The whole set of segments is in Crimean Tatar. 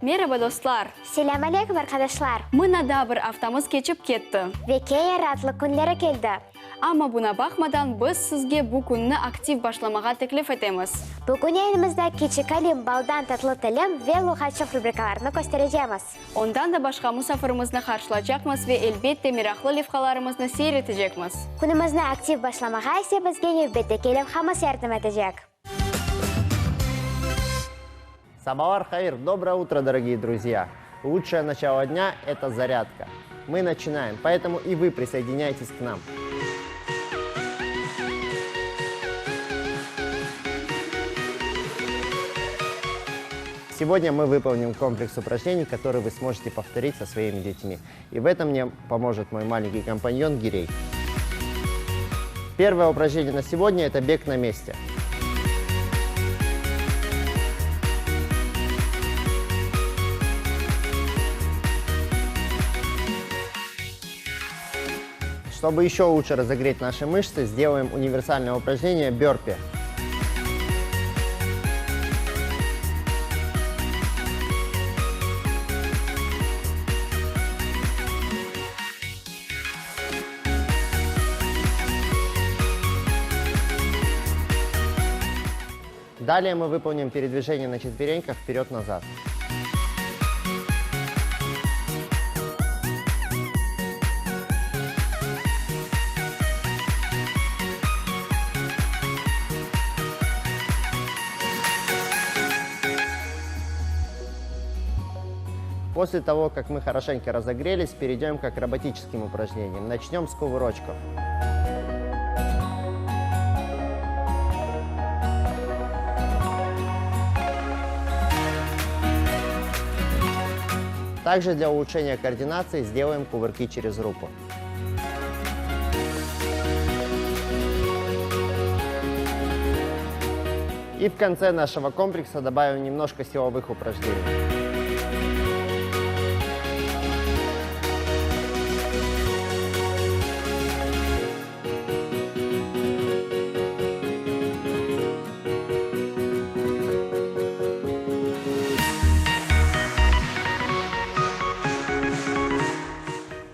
Meraba, dostlar! Selâm aleyküm, arqadaşlar! Mına daa bir aftamız keçip ketti. Ve kene raatlıq künleri keldi. Amma buna baqmadan, biz sizge bu künni aktiv başlamağa teklif etemiz. Bugün yayınımızda Kiçik Alim, Baldan tatlı tilim ve Luğatçıq rubrikalarını kösterecemiz. Ondan da başqa musafirimizni qarşılacaqmız ve elbette meraqlı levhalarımıznı seyir etecekmiz. Künümizni aktiv başlamağa ise bizge nevbetteki levhamız yardım etecek. Sabalar hayır, доброе утро, дорогие друзья! Лучшее начало дня – это зарядка. Мы начинаем, поэтому и вы присоединяйтесь к нам. Сегодня мы выполним комплекс упражнений, который вы сможете повторить со своими детьми. И в этом мне поможет мой маленький компаньон Гирей. Первое упражнение на сегодня – это бег на месте. Чтобы еще лучше разогреть наши мышцы, сделаем универсальное упражнение бёрпи. Далее мы выполним передвижение на четвереньках вперед-назад. После того, как мы хорошенько разогрелись, перейдем к акробатическим упражнениям. Начнем с кувырочков. Также для улучшения координации сделаем кувырки через руку. И в конце нашего комплекса добавим немножко силовых упражнений.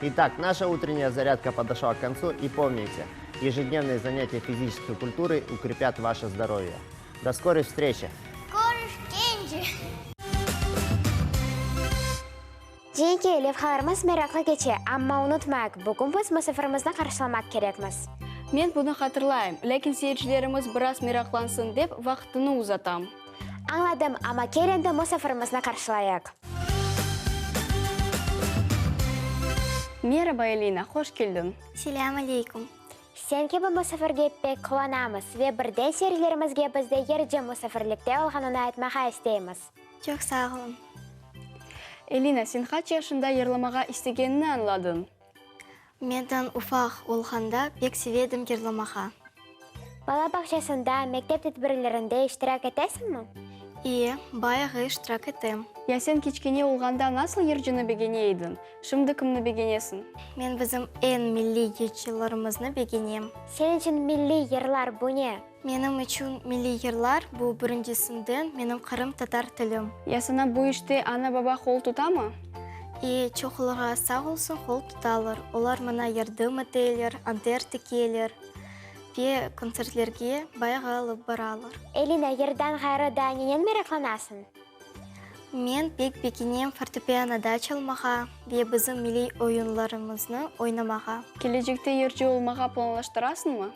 Итак, наша утренняя зарядка подошла к концу. И помните, ежедневные занятия физической культурой укрепят ваше здоровье. До скорой встречи! Körüşkence! Cenke, levhalarımız meraqlı keçe, amma unutmayıq, bugün biz musafirimizni qarşılamaq kerekmiz. Men bunı hatırlayım, lâkin seyircilerimiz biraz meraqlansın dep, vaqtını uzatam. Añladım, amma kel endi musafirimizni qarşılayıq. Meraba, Elina, hoş keldiñ. Selâm aleyküm. Sen kibi musafirge pek quvanamız ve birden seyircilerimizge bizde yırcı musafirlikte olğanını aytmağa isteymiz. Çoq sağ oluñ. Elina, sen qaç yaşında yırlamağa istegeniñni añladıñ? Menden ufaq olğanda pek seve edim yırlamağa. Bala bağçasında, mektep tedbirlerinde iştirak etesiñmi? İye, bayağı iştirak etem. Ya sen kiçkene olğanda nasıl yırcını begene ediñ? Şimdi kimni begenesiñ? Men bizim eñ milliy yırcılarımıznı begenem. Sen içün milliy yırlar bu ne? Menim içün milliy yırlar, bu birincisinden menim qırımtatar tilim. Ya saña bu işte ana-baba qol tutamı? E, çoqlarğa sağ olsun qol tutalar. Olar maña yardım eteler, anter tikeler ve kontsertlerge bayağı alıp baralar. Elina, yırdan ğayrı daa nenen meraqlanasıñ? Men pek begenem fortepianoda çalmağa ve bizim milliy oyunlarımıznı oynamağa. Kelecekte yırcı olmağa planlaştırasıñmı?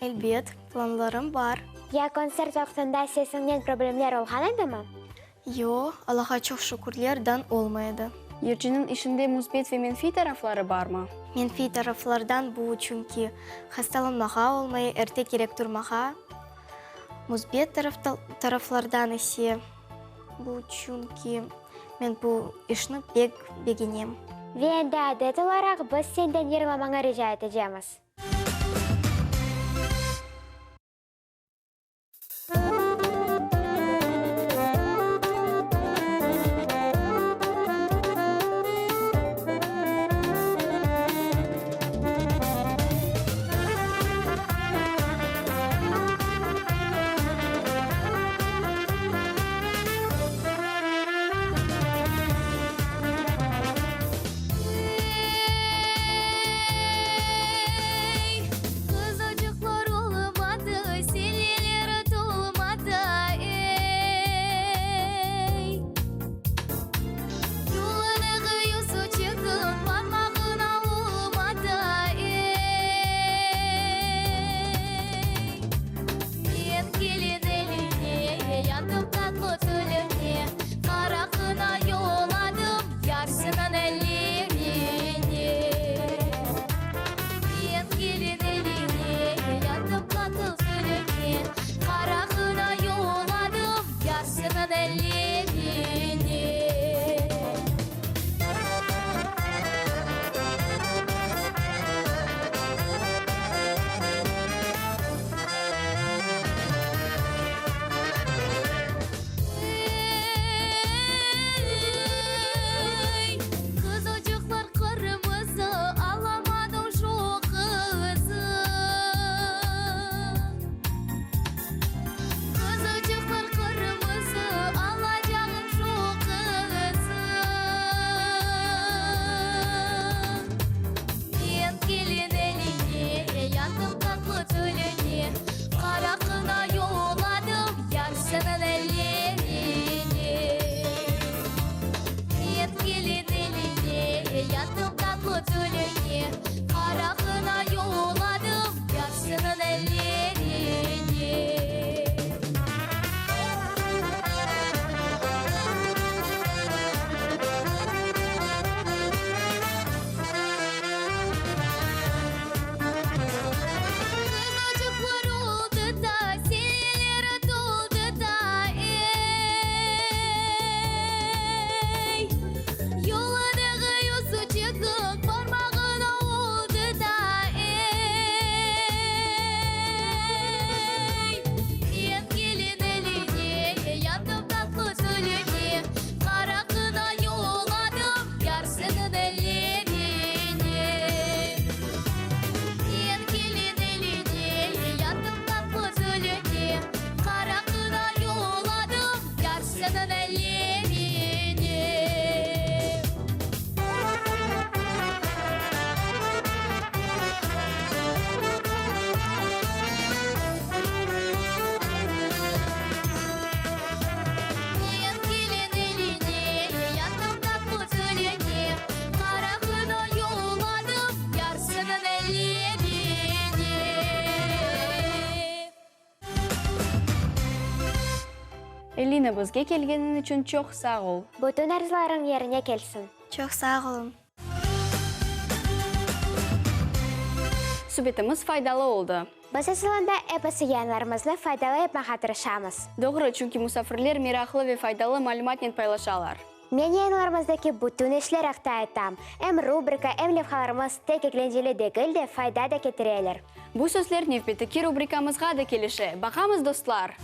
Elbet, planlarım bar. Ya kontsert vaqtında sesiñnen problemler olğan edimi? Yoq, Allağa çoq şükürler, dan olmay edi. Yırcınıñ işinde müsbet ve menfiy tarafları barmı? Menfiy taraflardan bu, çünki hastalanmağa olmay, erte kerek turmağa. Müsbet taraflardan ise bu, çünki men bu işni pek begenem. Ve endi adet olaraq biz senden yırlamañı rica etecemiz. Evine. Men kelin eline, yattım tatlı tiline, Qara qına yolladım yarsınıñ ellerine. Elina, bizge kelgeniñ içün çoq sağ ol. Bütün arzularıñ yerine kelsin. Çoq sağ oluñ. Subetimiz faydalı oldı. Biz asılında episi yayınlarımıznı faydalı yapmağa tırışamız. Doğru, çünki musafirler meraqlı ve faydalı malümatnen paylaşalar. Men yayınlarımızdaki bütün işler aqta aytam. Em rubrika, em levhalarımız tek eglenceli degil de, fayda da ketireler. Bu sözler nevbetteki rubrikamızğa da kelişe. Baqamız, dostlar!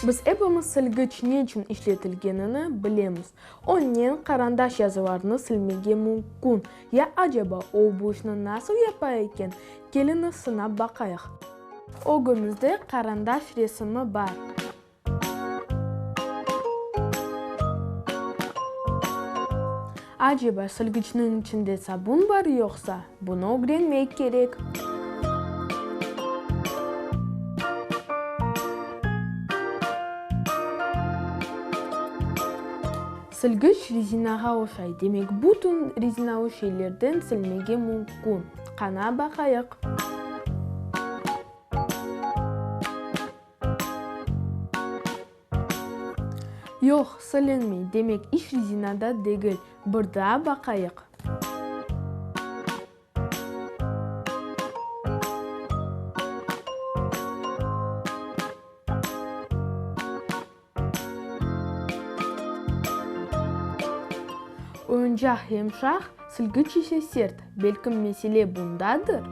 Biz epimiz silgiç ne içün işletilgenini bilemiz. Onen qarandaş yazılarını silmege mümkün. Ya aceba o bu işni nasıl yapa eken? Keliñiz sınap baqayıq. Ögümizde qarandaş resimi bar. Aceba silgiçniñ içinde sabun bar yoqsa? Bunı ögrenmek kerek. Silgiç rezinağa oşay, demek bütün rezinalı şeylerden silmege mümkün. Qana baqayıq. Yoq, silinmey, demek iş rezinada degil. Bir daa baqayıq. Oyuncaq yımşaq, silgiç ise sert. Belkim mesele bundadır?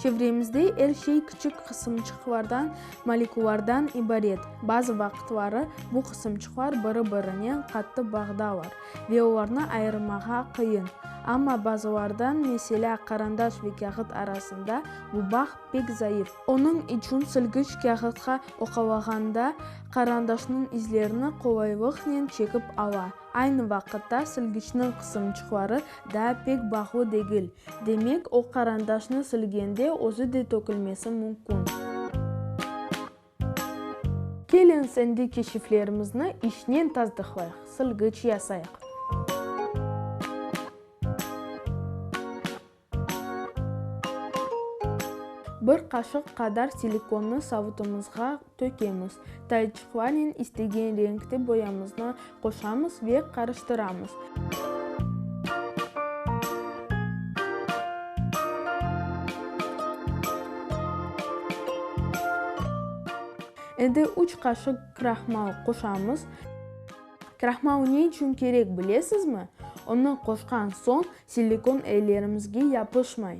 Çevremizde er şey kiçik qısımçıqlardan, molekulardan ibaret. Bazı vaqıtları bu qısımçıqlar biri-birinen qattı bağdalar ve olarnı ayırmağa qıyın. Amma bazılardan, meselâ, qarandaş ve kâğıt arasında bu bağ pek zayıf. Onıñ içün silgiç kâğıtqa oqalağanda qarandaşnıñ izlerini qolaylıqnen çekip ala. Aynı vaqıtta silgiçniñ qısımçıqları daa pek bağlı degil, demek o qarandaşnı silgende özü de tökülmesi mümkün. Keliñiz endi keşiflerimizni işnen tasdıqlayıq, silgiç yasayıq. Bir qaşıq qadar silikonnı savutımızğa tökemiz, tayçıqlarnen istegen renkte boyamıznı qoşamız ve qarıştıramız. Endi üç qaşıq krahmal qoşamız. Krahmal ne içün kerek bilesizmi? Onı qoşqan soñ silikon ellerimizge yapışmay.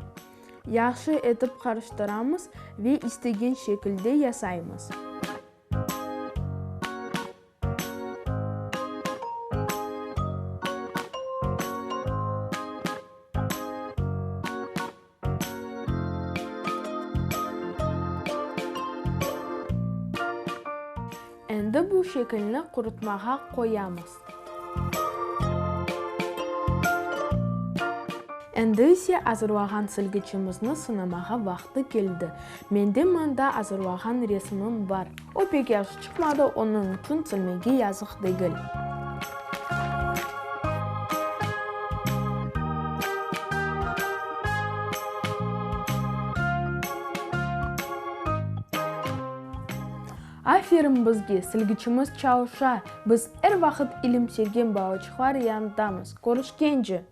Yahşı etip qarıştıramız ve istegen şekilde yasaymız. Endi bu şekilni qurutmağa qoyamız. Endi ise azırlağan silgiçimizni sınamağa vaqtı keldi. Mende mında azırlağan resimim bar. O pek yahşı çıqmadı, onıñ içün silmege yazıq degil. Aferin bizge, silgiçimiz çalışa! Biz er vaqıt ilim sevgen balaçıqlar yanındamız. Körüşkence!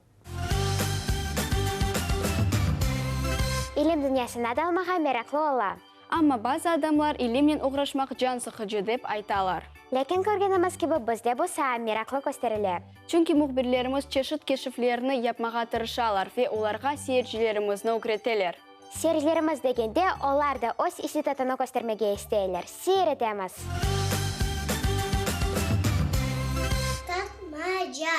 İlim dünyasına dalmağa meraqlı ola. Amma bazı adamlar ilimnen oğraşmaq can sıqıcı dep aytalar. Lâkin körgenimiz kibi bizde bu saa meraqlı kösterile. Çünki mühbirlerimiz çeşit keşiflerni yapmağa tırışalar ve olarğa seyircilerimizni ögreteler. Seyircilerimiz degende, olar da öz istidatını köstermege isteyler. Seyir etemiz! Tapmaca.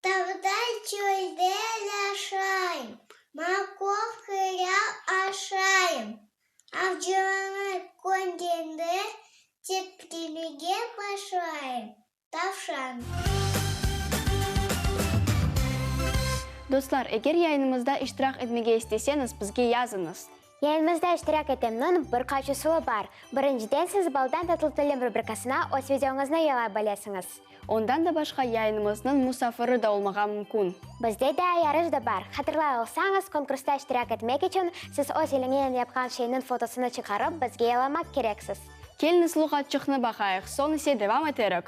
Tavda çölde yaşayım, Maqov qıra. Avcılarnı körgende tepkemege başlay. Tavşan. Dostlar, eger yayınımızda iştirak etmege isteseñiz, bizge yazıñız. Yayınımızda iştirak etemniñ bir qaç usulı bar. Birinciden, siz Baldan tatlı tilim rubrikasına öz videoñıznı yollay bilesiñiz. Ondan da başqa yayınımıznıñ musafiri da olmağa mümkün. Bizde daa yarış da bar. Hatırlay olsañız, konkursta iştirak etmek içün siz öz eliñnen yapqan şeyniñ fotosını çıqarıp bizge yollamaq kereksiz. Keliñiz luğatçıqnı baqayıq, soñ ise devam eterik.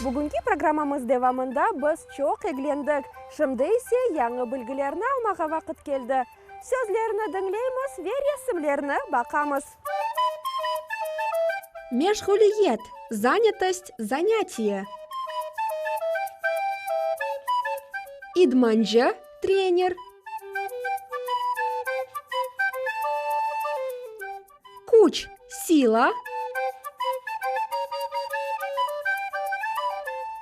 Bugünki programmamız devamında biz çoq eglendik. Şimdi ise yañı bilgilerni almağa vaqıt keldi. Sözlerni diñleymiz ve resimlerni baqamız. Meşğuliyet, zanâtost, zanâtiye. İdmancı, trener. Küç, sila.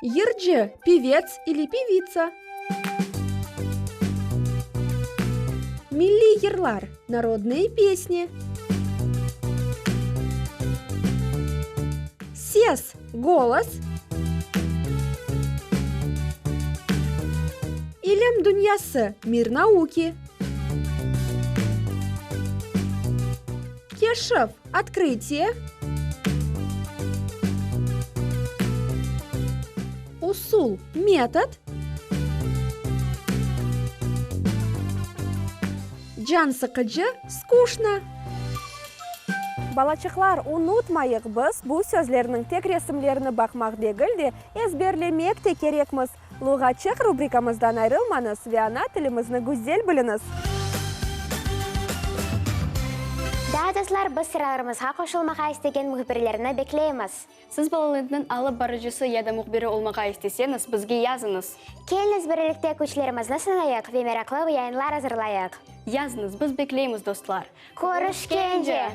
Yırcı, pevets ili pevitsa. Milliy yırlar, narodnıye pesni. Ses, golos. İlim dünyası, mir nauki. Keşif, otkrıtiye. Usul, metod. Can sıqıcı, skuşno. Balaçıqlar, unutmayıq, biz bu sözlerniñ tek resimlerini baqmaq degil de, ezberlemek de kerekmiz. Luğatçıq rubrikamızdan ayrılmañız ve ana tilimizni güzel biliñiz! Daa dostlar, biz sıralarımızğa qoşulmağa istegen mühbirlerni bekleymiz. Siz Balalentniñ alıp barıcısı ya da mühbiri olmağa isteseñiz, bizge yazıñız. Keliñiz birlikte küçlerimizni sınayıq ve meraqlı yayınlar azırlayıq. Yazıñız, biz bekleymiz, dostlar! Körüşkence!